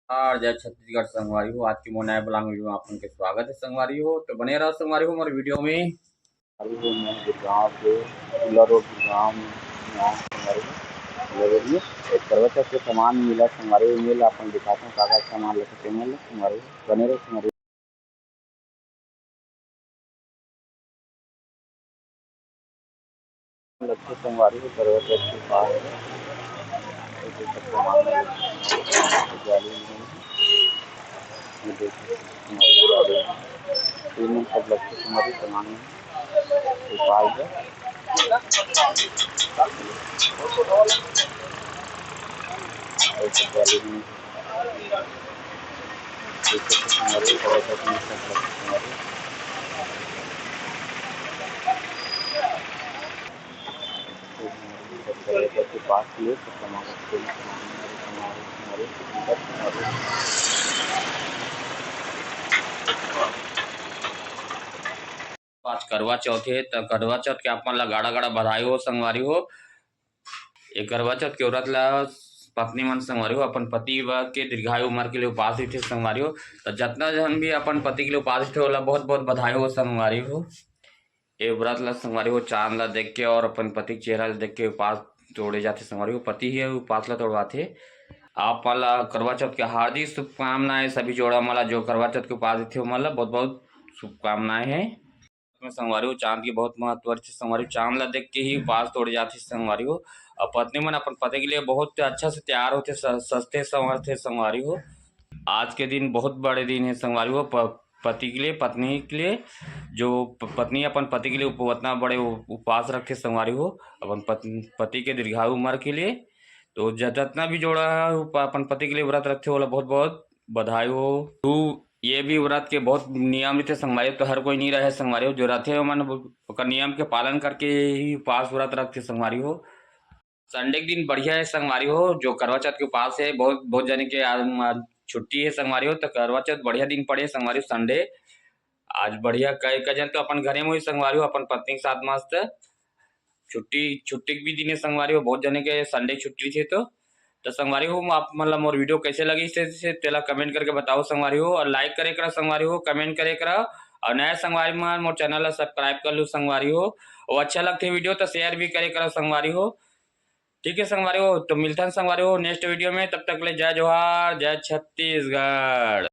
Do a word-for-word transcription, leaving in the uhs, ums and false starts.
और जय छत्तीसगढ़ संगवारी हो। आज के मोर नया vlog video में आप मन के स्वागत है संगवारी हो। तो बने रहो संगवारी हो मोर video में। अभी वो मैं गुड़गांव के उला रोड गुड़गांव में आया हूँ संगवारी हो। उला रोड में एक करवा चौथ के सामान मिला संगवारी हो, मिला अपन दिखाता हूँ का का सामान लेके चले संगवारी हो। बने रहो संगवारी हो। लगथे संगवारी हो, करवा चौथ के पास है। ये देख सकते हैं, मामला जाली में है। ये देख सकते हैं, ये सब लगथे संगवारी सामान में। ये पास है। ये सब जाली में। आज करवा चौथ है, त करवा चौथ के आप मन ला गाड़ा गाड़ा बधाई हो संगवारी हो। ये करवा चौथ के व्रत ला पत्नी मन संगवारी हो अपन पति व के दीर्घायु उम्र के लिए उपास रहिथे संगवारी हो। त जतना जन भी अपन पति के लिए उपास रहिथे ओला बहुत बहुत बधाई हो संगवारी हो। ये व्रत ला संगवारी हो चांद ला देख के और अपन पति के चेहरा ला देख के उपास तोड़े जाथे संगवारी हो। पति ही उपास ला तोड़वाथे। आप मन ला करवा चौथ के हार्दिक शुभकामनाएं। सभी जोड़ा मन ला जो करवा चौथ के उपास रहिथे ओमन ला बहुत बहुत शुभकामनाएं है। में संगवारी हो, चांद के बहुत महत्व रहिथे संगवारी हो। चांद ला देख के ही उपास तोड़े जाथे संगवारी हो। और पत्नी मन अपन पति के लिए बहुत अच्छा से तैयार होथे, स-, सजथे संवरथे संगवारी हो। आज के दिन बहुत बड़े दिन है संगवारी हो, प-, पति के लिए, पत्नी के लिए। जो प-, पत्नी अपन पति के लिए उप-, उतना बड़े उ-, उपास रखथे संगवारी हो, अपन पत-, पति के दीर्घायु उम्र के लिए। तो ज-, जितना भी जोड़ा है उप-, अपन पति के लिए व्रत रखथे ओला बहुत बहुत बधाई हो। तो ये भी व्रत के बहुत नियम रहिथे संगवारी हो, तो हर कोई नहीं रहे संगवारी हो, जो रहिथे ओमन ओकर नियम के पालन करके ही उपास व्रत रखथे संगवारी हो। संडे के दिन बढ़िया है संगवारी हो, जो करवा चौथ के उपास है, बहुत बहुत जने के आज, आज छुट्टी है संगवारी हो, तो करवा चौथ बढ़िया दिन पड़े है संगवारी हो, संडे। आज बढ़िया कई कई जन तो अपन घरे में ही संगवारी हो, अपन पत्नी के साथ मस्त छुट्टी, छुट्टी के भी दिन है संगवारी हो, बहुत जने के संडे छुट्टी थे तो। तो संगवारी हो, आप मन ला मोर video कैसे लगिस हे, से तेला comment करके बताओ संगवारी हो, और like करे करा संगवारी हो, comment करे करा, और नया संगवारी मन मोर channel ला subscribe कर लो संगवारी हो, और अच्छा लगथे video तो share भी करे करा संगवारी हो। ठीक है संगवारी हो, तो मिलथन संगवारी हो next video में, तब तक ले जय जोहार, जय छत्तीसगढ़।